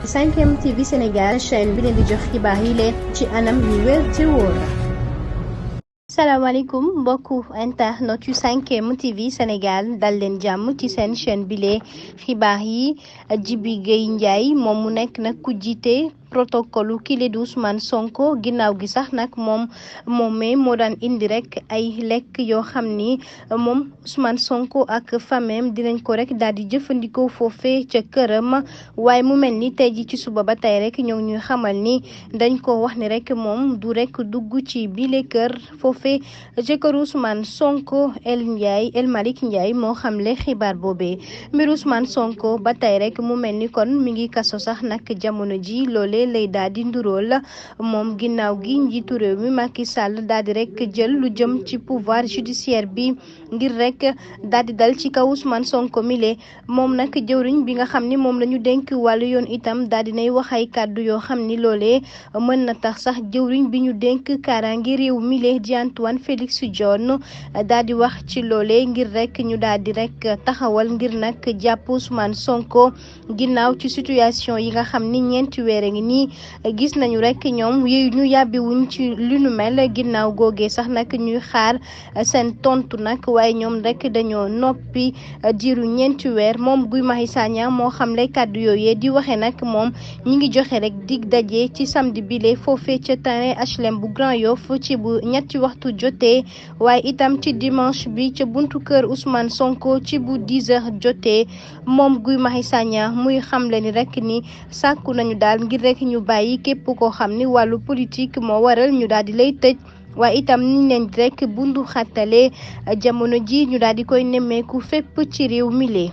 5M TV Sénégal chaîne bi leen di jox xibaar yi leen ci anam yu wér te wóor. salaamaaleykum mbokku internet yu 5M TV Sénégal dal leen jàmm ci seen chaîne bile xibaar yi Djiby Gueye Ndiaye moom mu nekk nag ku jiite protocole kile di Ousmane Sonko ginnaaw gi sax nag moomee moo daan indi rek ay lekk yoo xam ni moom Ousmane Sonko ak famem dinañ ko rek daal di jëfandikoo foofee ca këram waaye mu mel ni tey ji ci suba ba tey rek ñoo ñuy xamal ni dañ ko wax ni rek moom du rek dugg ci bile kër foofee ca kër Ousmane Sonko El Malick Ndiaye moo xamle xibaar boobee mbir Ousmane Sonko ba tey rek mu mel ni kon mi ngi kaso sax nag jamono ji loole lay daal di ndurool moom ginnaaw gi njiitu réew mi Macky Sall daal di rek jël lu jëm ci pouvoir judiciaire bi ngir rek daal di dal ci kaw Ousmane Sonko mile moom nag jëwriñ bi nga xam ni moom la ñu dénk wàllu yoon itam daal di nay wax ay kàddu yoo xam ni loolee mën na tax sax jëwriñ bi ñu dénk kaaraange réew mile di Antoine Félix Diome daal di wax ci loolee ngir rek ñu daal di rek taxawal ngir nag jàpp Ousmane Sonko ginnaaw ci situation yi nga xam ni ñeenti weer a ngi nii gis nañu rek ñoom ñu yàbbiwuñ ci li nu mel ginnaaw googee sax nag ñuy xaar seen tontu nag waaye ñoom rek dañoo noppi diiru ñeenti weer moom Guy Marius Sagna moo xamle kàddu yooyee di waxe nag moom ñi ngi joxe rek dig daje ci samedi bile foofee ca terrain HLM bu Grand Yoff ci bu ñetti waxtu jotee waaye itam ci dimanche bi ca buntu kër Ousmane Sonko ci bu 10 heures jotee moom Guy Marius Sagna muy xamle ni rek ni sàkku nañu daal ngir rek ñu bàyyi képp koo xam ni wàllu politique moo waral ñu daal di lay tëj waaye itam niñ leen rek bundu xattale jamono ji ñu daal di koy nemmeeku fépp ci réew mi lee